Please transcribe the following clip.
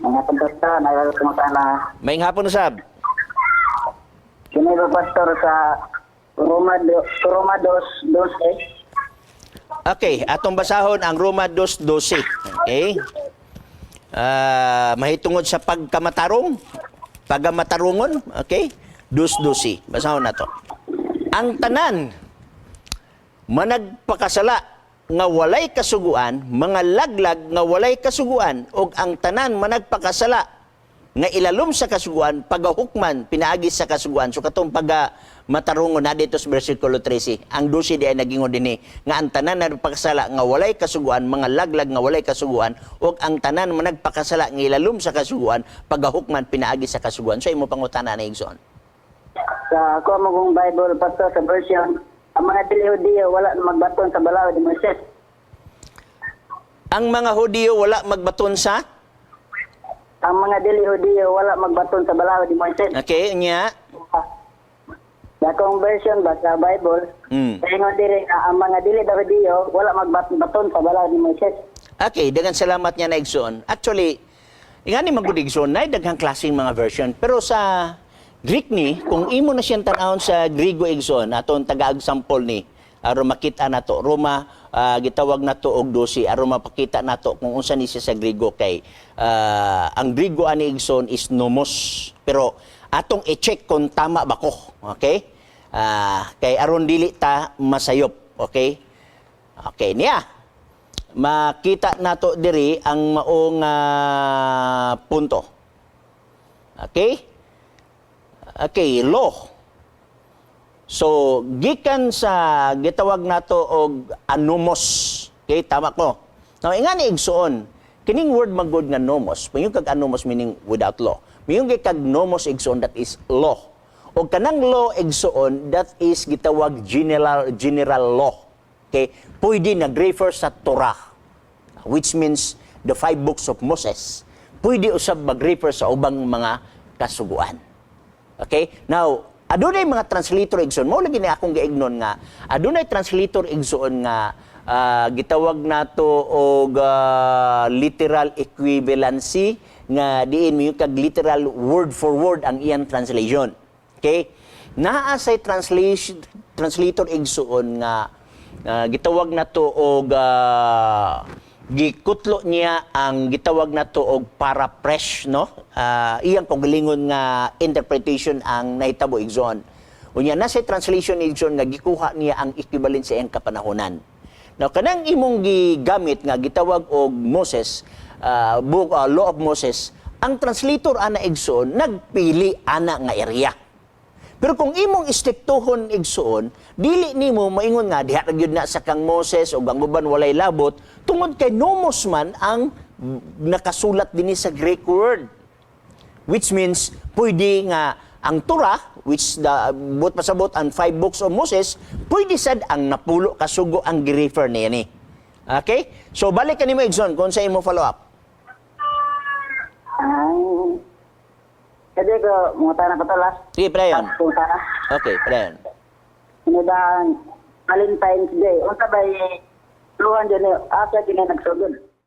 Mga pastor, nagagawa ko sana. Maayong hapon usab. Kini ba, pastor, sa Roma 2:12? Okay, atong basahon ang Roma 2:12. Okay? Mahitungod sa pagkamatarong, pagkamatarungon, okay? 2:12. Basahon nato. Ang tanan managpakasala nga walay kasuguan, mga laglag nga walay kasuguan, ug ang tanan managpakasala nga ilalom sa kasuguan, pagahukman pinaagi sa kasuguan. So katong paga matarungon na dito sa versikulo 13, ang 12 di ay nagingon dinhi nga ang tanan nagpakasala nga walay kasuguan, mga laglag nga walay kasuguan, ug ang tanan managpakasala nga ilalom sa kasuguan, pagahukman pinaagi sa kasuguan. So imo pangutana na, igsoon? Sa ako mo kong Bible, pastor, sa version, ang mga dili Hudiyo wala magbaton sa balaod ni Moises. Ang mga Hudiyo wala magbaton sa Ang mga dili Hudiyo wala magbaton sa balaod ni Moises. Okay, nya. Sa akong version ba sa Bible, ingon diri nga ang mga dili daw Hudiyo wala magbaton sa balaod ni Moises. Okay, daghang salamat niya na, igsoon. Actually, ingani man gud, igsoon, nay daghang klaseng mga version. Pero sa Greek ni, kung imo na siyang tan-awon sa Grigo, igsoon, aton taga-example ni aron makita nato Roma, gitawag nato og 12 aron mapakita nato kung unsa ni siya sa Grigo, kay ang Grigo ani, igsoon, is nomos. Pero atong i-check kung tama ba ko, okay? Kay aron dili ta masayop, okay? Okay niya. Makita nato diri ang maong punto. Okay? Okay, law. So, gikan sa gitawag nato og anomos. Okay, tama ko. Now, ingani, igsoon, kining word magod nga nomos, moingon kag anomos, meaning without law. Moingon kag nomos, igsoon, that is law. O kanang law, igsoon, that is gitawag general law. Okay? Pwede nag-refer sa Torah, which means the five books of Moses. Pwede usab mag-refer sa ubang mga kasuguan. Okay? Now, adunay mga translator, igsoon, mao lagi ni akong giignon nga adunay translator, igsoon, nga gitawag nato og literal equivalency, nga diin mo kag literal word for word ang iyang translation. Okay? Naa say translator, igsoon, nga gitawag nato og gikutlo niya ang gitawag nato og paraphrase, no? Iyang kaugalingon nga interpretation ang nahitabo, igsoon. Unya na sa translation, igsoon, nga gikuha niya ang equivalent sa iyang kapanahonan. Now, kanang imong gigamit nga gitawag og Moses book, law of Moses, ang translator ana, igsoon, nagpili ana nga area. Pero kung imong istriktuhon, igsoon, dili nimo maingon nga diha ra gyud na sa kang Moses o ang uban walay labot, tungod kay nomos man ang nakasulat dinhi sa Greek word. Which means pwede nga ang Torah, which the buot pasabot ang five books of Moses, pwede sad ang napulo ka sugo ang gi-refer niya ni. Okay? So balik ka nimo, igsoon, kung sa imo follow up. Ay, pwede ko, mangutana ko to last. Sige, padayon. Last pangutana. Okay, padayon. Kini ba ang Valentine's Day? Unsa ba luhan din asa kini nagsugod?